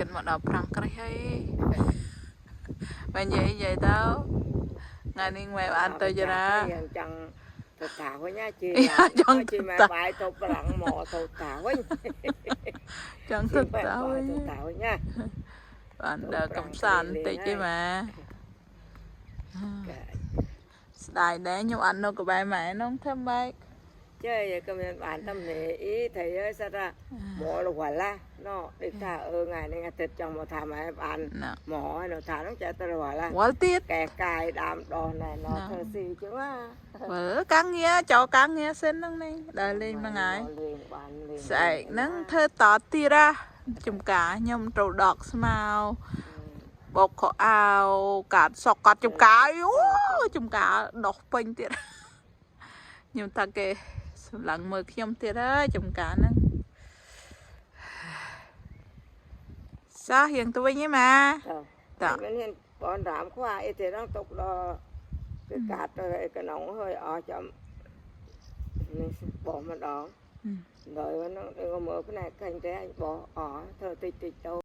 ិតមកដល់ប្រាំងក្រិះហើយ បើនិយាយនិយាយទៅថ្ងៃនេះម៉ែបានទៅចរា ចង់ទៅតាវិញណាជឿ ចង់ ជឿម៉ែបាយទៅប្រាំងមកទៅតាវិញ ចង់ទៅទៅវិញ ទៅតាវិញណា បានដើរកំសាន្តបន្តិចទេម៉ែស្ដាយដែរខ្ញុំអត់នៅក្បែរម៉ែនោះធ្វើម៉េច ចេះក៏មានបានតំនេះអីថៃអើយសិតថាមកលវឡាណោដូចថាអឺថ្ងៃនេះអាទិត្យចង់មកថាម៉ែបាន ណា មកហើយនៅថានោះចេះទៅលវឡា វល់ទៀត កែកាយដើមដោះណែណោធ្វើស៊ីចឹងណា វល់ការងារចូលការងារសិនហ្នឹងនេះដើរលេងមួយថ្ងៃ លេងបានលេង ស្អែកហ្នឹងធ្វើតទៀតណាចំការខ្ញុំត្រូវដកស្មៅបោកខោអាវកាត់សក់កាត់ចំការអូចំការដោះពេញទៀតខ្ញុំថាគេសម្លឹងមើលខ្ញុំទៀតហើយចំការហ្នឹងសារៀងទៅវិញឯម៉ា តើមានហ៊ានបងរាមខ្វះអីទេហ្នឹងទុកដល់គឺកាត់ទៅឯកណងហើយអស់ចាំនេះបោះម្ដងដល់ហ្នឹងមើលផ្នែកកាញ់ទេអញបោះអស់ធ្វើតិចតិចទៅ។